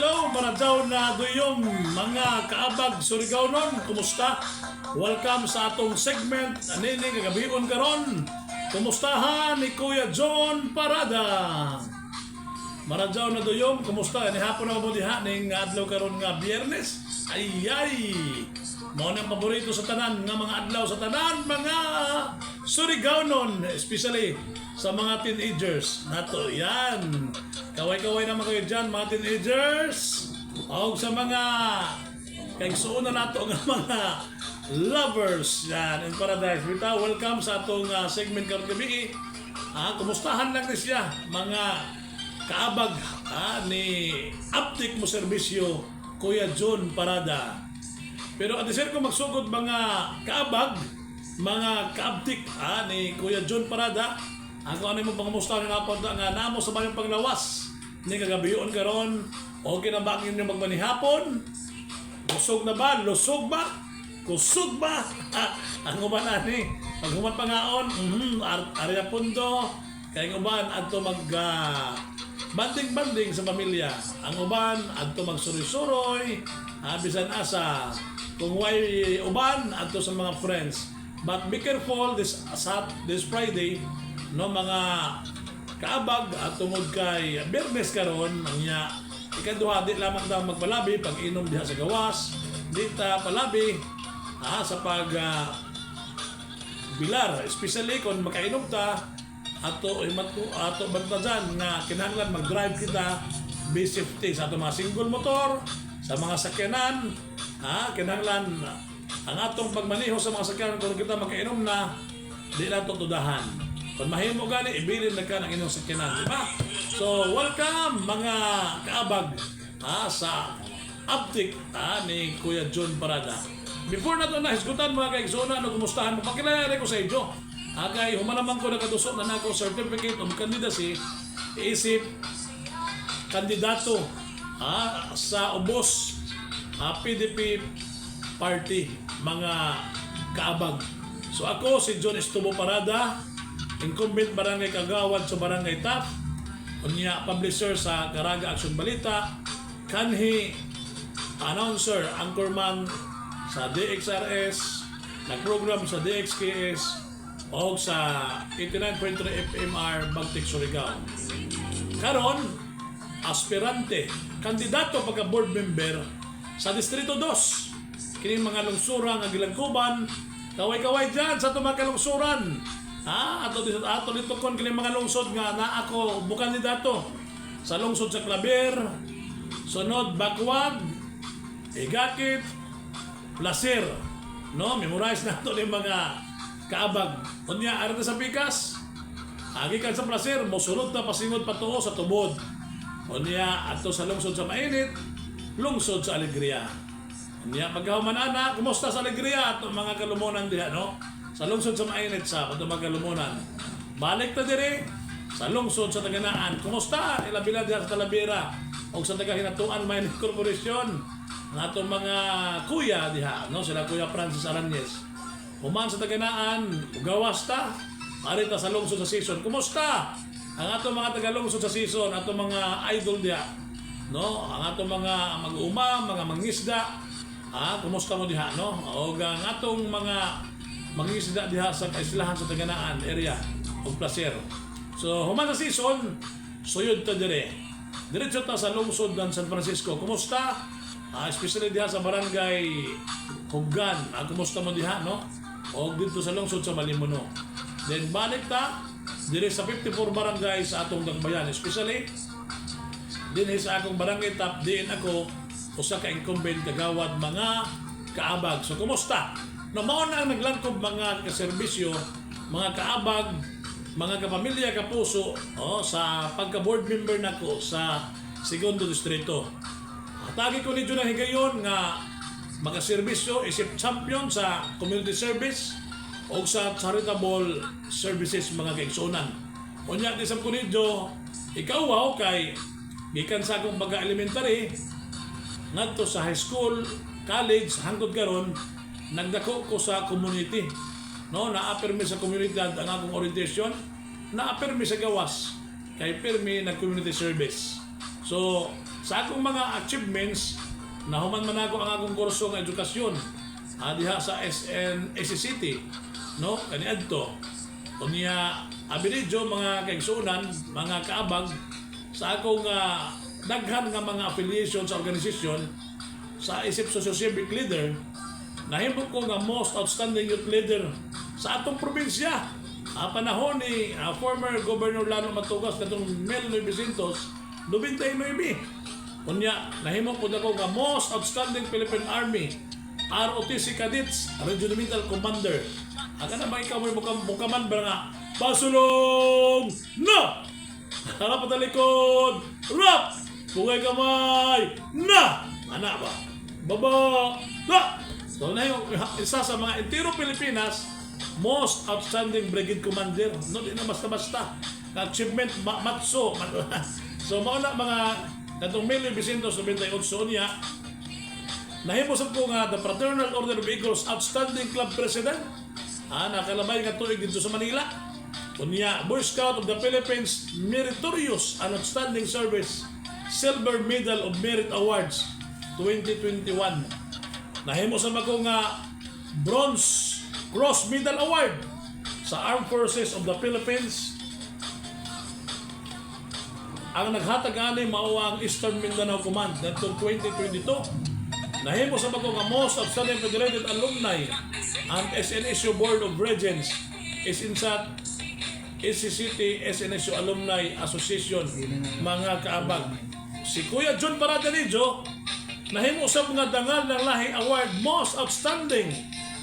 Hello, maradyaw na duyom, mga kaabag Surigao nun, kumusta? Welcome sa atong segment anini kagabion karon. Kumustahan ni Kuya John Parada. Maradyaw na duyom, kumusta? Ni hapon na mo diha ning adlaw karon nga Biyernes. Ay ay. Mao nang paborito sa tanan nga mga adlaw sa tanan mga Surigao nun, especially sa mga teenagers nato. Yan. Kaway-kaway naman kayo dyan, mga teenagers. O sa mga kaigsuon na nato nga mga lovers yan in paradise. Bitaw, welcome sa atong segment karon gabi. Ah, kumustahan lang ni siya mga kaabag ni Aptik mo serbisyo Kuya John Parada. Pero at ko magsugod, mga kaabag, mga kaabtik ni Kuya John Parada, ako ano mo pangamusta nga napunta nga namo sa bayong panglawas ni kagabion karon. Okay na ba ang inyong magmanihapon? Busog na ba? Lusog ba? Kusog ba? Ang uban ani, pag human pangaon, arya pundo, kay ang uban adto mag banding-banding sa pamilya. Ang uban adto magsuroy-suroy, bisan asa. Kung way uban adto sa mga friends. But be careful this Friday, no, mga kaabag, at tungod kay Biyernes karon nya, ikaduha, di lamang daw magpalabi pag inom diha sa gawas, di ta palabi sa pag bilar, especially kung makainom ta. Ato ato bantayan nga kinahanglan mag-drive kita, be safety sa ato mga single motor, sa mga sakyanan. Kinahanglan ang atong pagmaneho sa mga sakyanan, kung kita makainom na, di na to tudahan. Kung mahimo gani, ibilin na ka ng inyong sakyanan, di ba? So welcome, mga kaabag, sa Uptick ni Kuya John Parada. Before na to na hisgutan, mga kaigsuonan, no, kumustahan mo, pakilala ko sa inyo. Kay human naman ko nakadusot na nako certificate of candidacy isip kandidato sa ubos PDP party, mga kaabag. So ako si John Estubo Parada, incumbent barangay kagawad sa Barangay Tap, unya publisher sa Caraga Action Balita, kanhi announcer, anchorman sa DXRS, nagprogram sa DXKS o sa 89.3 FMR Bagtik Surigao. Karon, aspirante, kandidato pagka board member sa Distrito 2. Kini mga lungsura nga gilangkuban, kaway-kaway dyan sa itong mga kalungsuran. Ha, ato dito ato dito kon kini mga lungsod nga na ako mo kandidato. Sa lungsod sa Claver, sunod Bacuag, Igakit, Placer. No, memorize na to ni mga kaabag. Unya ara sa pikas. Agi kan sa Placer, mosulod ta pasingod patuo sa Tubod. Unya adto sa lungsod sa Mainit, lungsod sa Alegria. Unya pagkahuman ana, kumusta sa Alegria ato mga kalumunan diha, no? Sa lungsod sa Mainit sa ato mga kalumunan. Balik ta diri sa lungsod sa Taganaan. Kumusta? Ilabila diha sa Talavera o sa taga Hinatuan Mining Corporation. Ang atong mga kuya diha, no? Sila Kuya Francis Aranyes. Human sa Taganaan, gawas ta, ari ta sa lungsod sa Sison. Kumusta? Ang atong mga taga-lungsod sa Sison, atong mga idol diha, no? Ang atong mga mag-uma, mga mangisda, kumusta mo diha, no? O ang atong mga mangisda diha sa kaislahan sa Taganaan area og Placer. So, human sa Sison, suyod ta dire. Diretso ta sa lungsod ng San Francisco. Kumusta? Especially diha sa barangay Huggan. Kumusta mo diha, no? O dito sa lungsod sa Malimono. Then balik ta dire sa 54 barangay sa atong Dakbayan. Especially dinhi sa akong barangay Tap, diin ako usa ka incumbent kagawad, mga kaabag. So kumusta? No, mao na ang naglangkob, mga kaserbisyo, mga kaabag, mga kapamilya, kapuso, oh, sa pagka board member nako sa segundo distrito. Hatagi ko ninyo ng higayon nga makaserbisyo isip champion sa community service o sa charitable services, mga kaigsuonan. Unya di sa ko ninyo ikaw wow kay gikan sa akong pagka-elementary ngadto sa high school, college, hangtod karon, nagdako ko sa community. No, naa-permi sa komunidad ang akong orientation, naa-permi sa gawas kay pirmi nag community service. So, Sa akong mga achievements, nahuman man ako ang akong kurso nga edukasyon diha sa SN City, no, kaniadto. Unya abilidyo, mga kaigsuonan, mga kaabag, sa akong daghan nga mga affiliation sa organisasyon sa isip socio-civic leader, nahimo ko nga most outstanding youth leader sa atong probinsya. Panahon ni former Governor Lano Matugas katong 1999. Unya, nahimo po ako nga most outstanding Philippine Army ROTC Cadets Regimental Commander. Aga na ba ikaw mo bukaman ba nga pasulong na! Harap at likod! Rap! Pugay kamay! Na! Ana ba? Baba! Na! So na yung isa sa mga entero Pilipinas most outstanding brigade commander. No, di na basta-basta. Achievement matso. So mao na mga katong 1998. Niya nahimo sad ko nga the Fraternal Order of Eagles Outstanding Club President. Nakalabay nga tuig dito sa Manila. Unya, Boy Scout of the Philippines Meritorious and Outstanding Service Silver Medal of Merit Awards 2021. Nahimo sa ko nga Bronze Cross Medal Award sa Armed Forces of the Philippines. Ang naghatag ani mao ang Eastern Mindanao Command ngadtong 2022. Nahimo sa ko nga most outstanding federated alumni and SNSU Board of Regents is insat SCCT SNSU Alumni Association, mga kaabag. Si Kuya John Paradanijo nahimo sa mga Dangal ng Lahi Award Most Outstanding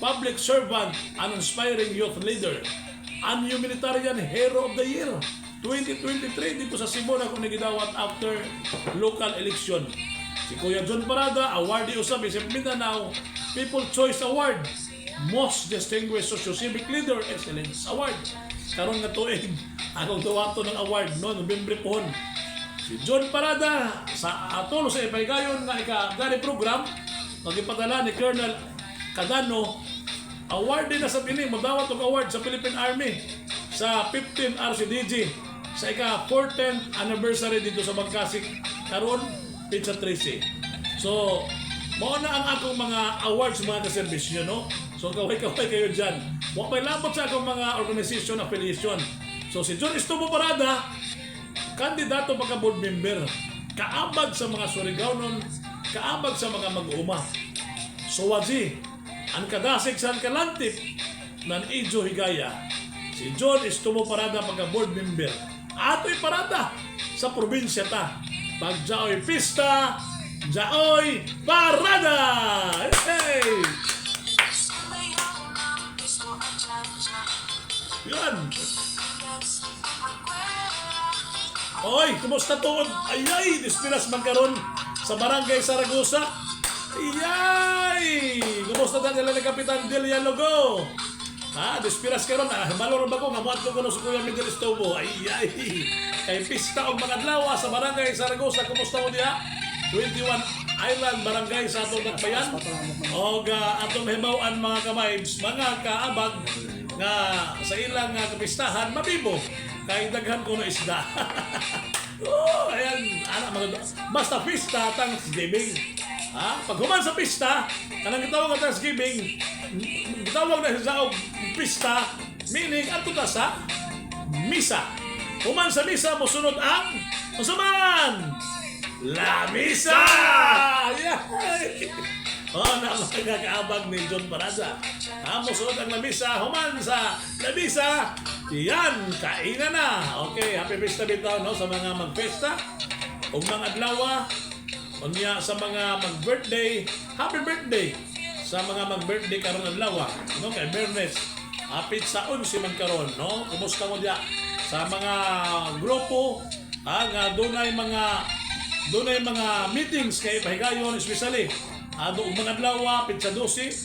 Public Servant and Inspiring Youth Leader and Humanitarian Hero of the Year 2023 dito sa Cebu na kung nagidawat after local election. Si Kuya John Parada, awardee usab isip Mindanao People Choice Award, Most Distinguished Socio-Civic Leader Excellence Award. Karon nga tuig, akong dawato ng award no, Nobyembre pohon. Si John Parada sa atol sa ipahigayon nga ika gani program pagipadala ni Colonel Cadano, award din na sa bini modawat og award sa Philippine Army sa 15 RCDG sa ika 14th anniversary dito sa Bangkasik karon petsa 13. So mao na ang akong mga awards, mga kaserbisyo, no. So kaway-kaway kayo dyan. Wa may labot sa akong mga organization affiliation. So si John Estomo Parada, kandidato pagka board member, kaabag sa mga Surigaonon, kaabag sa mga mag-uuma. Suwaji, ang kadasig sa kalantip nan Ijo Higaya. Si John Estomo Parada pagka board member. Ato'y parada sa probinsya ta. Pag jaoy pista, jaoy parada! Hey! Sumayaw ng pisto at cha-cha. Yan! Yes, ang kwera. Oy, kumusta tuod? Ay ay, dispiras man karon sa Barangay Saragosa. Ayay! Kumusta ta nila ni Kapitan Delia Logo? Ha, dispiras karon ah, maloro ba ko nga moadto ko no sa Kuya Miguel Estobo. Ay ay. Kay pista og mga adlaw sa Barangay Saragosa. Kumusta mo diha? 21 Island Barangay sa atong Dakbayan. Og atong hibaw-an, mga ka-vibes, mga kaabag, nga sa ilang kapistahan mabibo kay daghan ko na isda. Oh, ayan, anak mga basta pista Thanksgiving. Ha? Pag human sa pista, kanang gitawag nga Thanksgiving, gitawag na siya og pista, meaning adto ta sa misa. Human sa misa, mosunod ang unsa man? La Misa! Yeah! Oh, na mga kaabag ni John Parada. Ha, mosunod ang La Misa, human sa La Misa, yan, kainan na. Okay, happy pista bitaw, no, sa mga magpesta ug mga adlaw. Unya sa mga mag-birthday, happy birthday sa mga mag-birthday karon adlaw, no, kay Bernes. Hapit sa 11 man karon, no? Kumusta mo diya? Sa mga grupo, ha, nga dunay mga meetings kay pahigayon, especially ado og mga adlaw petsa 12,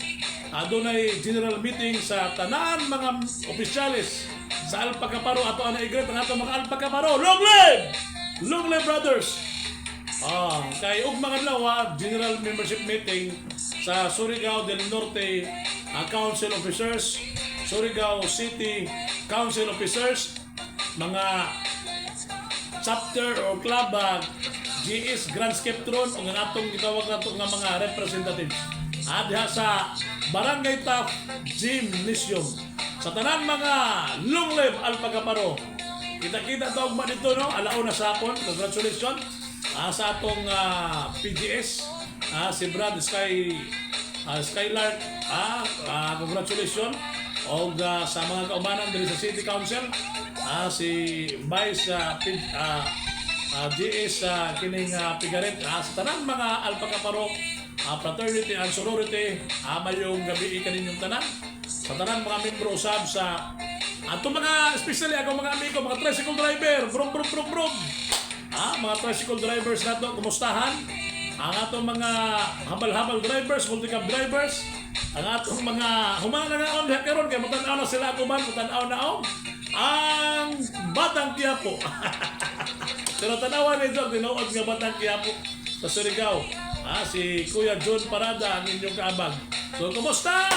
adunay general meeting sa tanan mga opisyales sa Alpha Kaparo. Ato ana i-greet ang ato mga Alpha Kaparo. Long live! Long live, brothers! Kay ug mga adlaw general membership meeting sa Surigao del Norte Council Officers, Surigao City Council Officers, mga chapter or club GS Grand Skeptron ug ang atong gitawag nato nga mga representatives. Diha sa Barangay Taft Gymnasium. Sa tanan mga long live Alpha Kaparo. Kita-kita ta ugma dito, no? Alauna sa hapon. Congratulations sa atong PGS. Si Brad Skylark. Congratulations. Og sa mga kaubanan diri sa City Council, si Vice GS kining Pigaret, sa tanan mga Alpha Kaparo fraternity and sorority, mayong gabi kaninyong tanan. Sa tanan mga membro usab sa ato mga, especially ako mga amigo, mga tricycle driver, brum brum brum brum. Mga tricycle drivers nato, kumustahan? Ang atong mga habal-habal drivers, multicab drivers, ang atong mga humana nga on diha karon kay mutan-aw na sila ako man, mutan-aw na og ang Batang Quiapo. Pero tanawa nito ang tinuod nga Batang Quiapo sa Surigao. Si Kuya John Parada ang inyong kaabag. So, kumusta?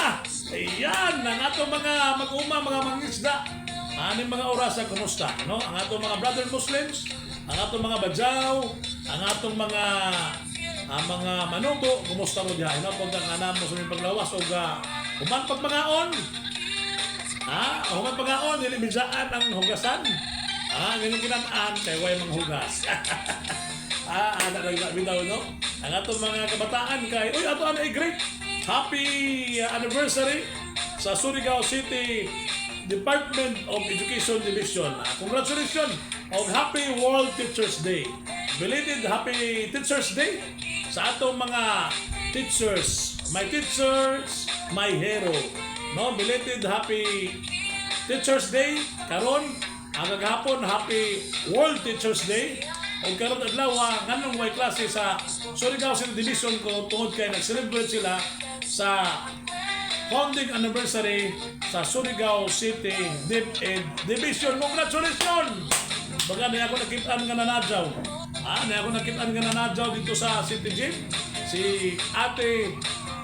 Ayan, ang atong mga mag-uma, mga mangisda. Aning mga orasa, kumusta? No? Ang atong mga brother Muslims, ang atong mga Badjao, ang atong mga manubo, kumusta mo diha? Ino pag nga namo sa aming paglawas og human pagmangaon. Human pagkaon, dili bidjaan ang hugasan. Ganyan kinan-an kay way manghugas. Ana lang na bitaw, no? Ang atong mga kabataan kay, uy, ato ana great happy anniversary sa Surigao City Department of Education Division. Congratulations og Happy World Teachers Day. Belated Happy Teachers Day sa atong mga teachers. My teachers, my hero. No, belated Happy Teachers Day karon, ang kagahapon Happy World Teachers Day ug karon adlaw nganong way klase sa Surigao City Division ko tungod kay nag-celebrate sila sa founding anniversary sa Surigao City DepEd Division. Congratulations! Baga na ako nakitaan nga nanadyaw. Na ako nakitaan nga nanadyaw dito sa City Gym. Si Ate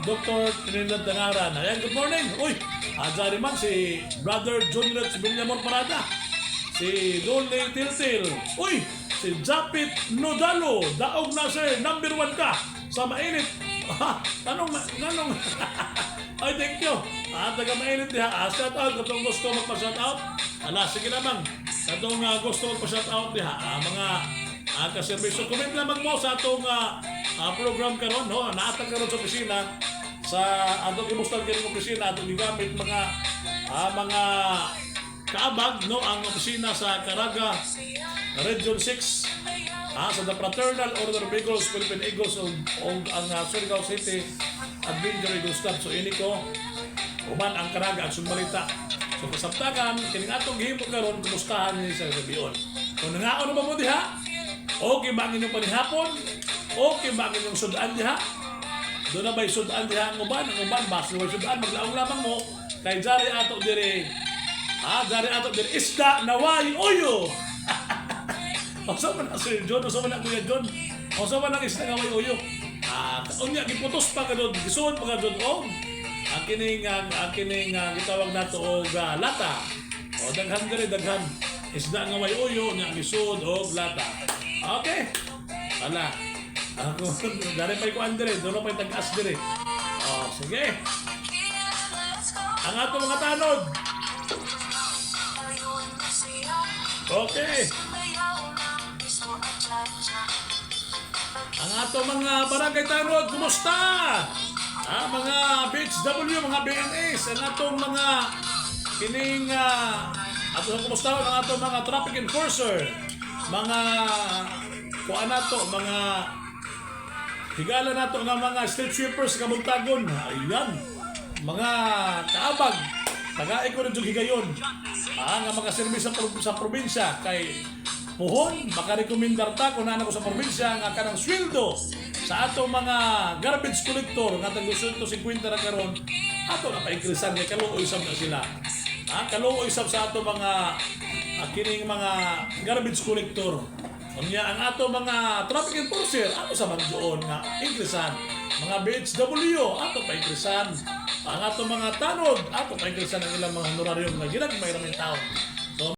Dr. Trinidad Dangaran. Ayan, good morning. Uy, adya man si Brother John Rich Villamor Parada. Si Dolly Tiltil. Uy, si Japit Nodalo. Daog na, sir, number 1 ka sa mainit. Tanong, tanong. Ay, thank you. Taga mainit diha. Shout out. Katong gusto magpa-shout out. Ala, sige lamang. Katong gusto magpa-shout out diha. Mga kaservisyo. Comment lamang mo sa atong program karon, no? Naatag karon sa opisina sa atong ibustan kini opisina, atong gigamit mga kaabag, no, ang opisina sa Caraga Region 6 sa The Fraternal Order of Eagles, Philippine Eagles ug ang Surigao City Adventure Eagles Club. So ini ko uban ang Caraga ang Balita. So kasabtakan kining atong gihimo karon, kumustahan ni sa gabion. Kung nangaon na ba mo diha? Okay ba ang inyong panihapon? Okay ba ang inyong sudan diha? Doon na ba'y sudan diha ang uban? Ang uban, basta way sudan, maglaong lamang mo. Kay jari ato dire. Jari ato dire. Isda naway uyo! Usa man na Sir John, usa man na Kuya John. Usa man ang isda nga way uyo. Unya giputos pa ka doon, gisuon pa ka doon og ang kining gitawag nato og lata. O daghan diri, daghan. Isda nga way uyo nya gisuod og lata. Okay. Wala. Ako, dari pa ko andre, doon pa tag-as dire. Oh, sige. Ang ato mga tanod. Okay. Ang ato mga barangay tanod, kumusta? Mga BHW, mga BNS, ang atong mga kining ato kumusta ang atong mga traffic enforcer, mga kuan nato, mga higala nato nga mga street sweepers kabuntagon. Ayan. Mga kaabag. Tagay ko rin yung higayon. Nga makaservis sa probinsya kay puhon makarekomendar ta kung naa ko sa probinsya nga kanang sweldo sa atong mga garbage collector nga tag 250 ra karon, ato na pa-increasean kay kaluoy sab na sila. Kaluoy sab sa ato mga kining mga garbage collector. Unya ang ato mga traffic enforcer, ato sa doon nga increasean. Mga BHW, ato pa increasean. Ang ato mga tanod, ato pa increasean ang ilang mga honorarium nga ginagmay ra taon.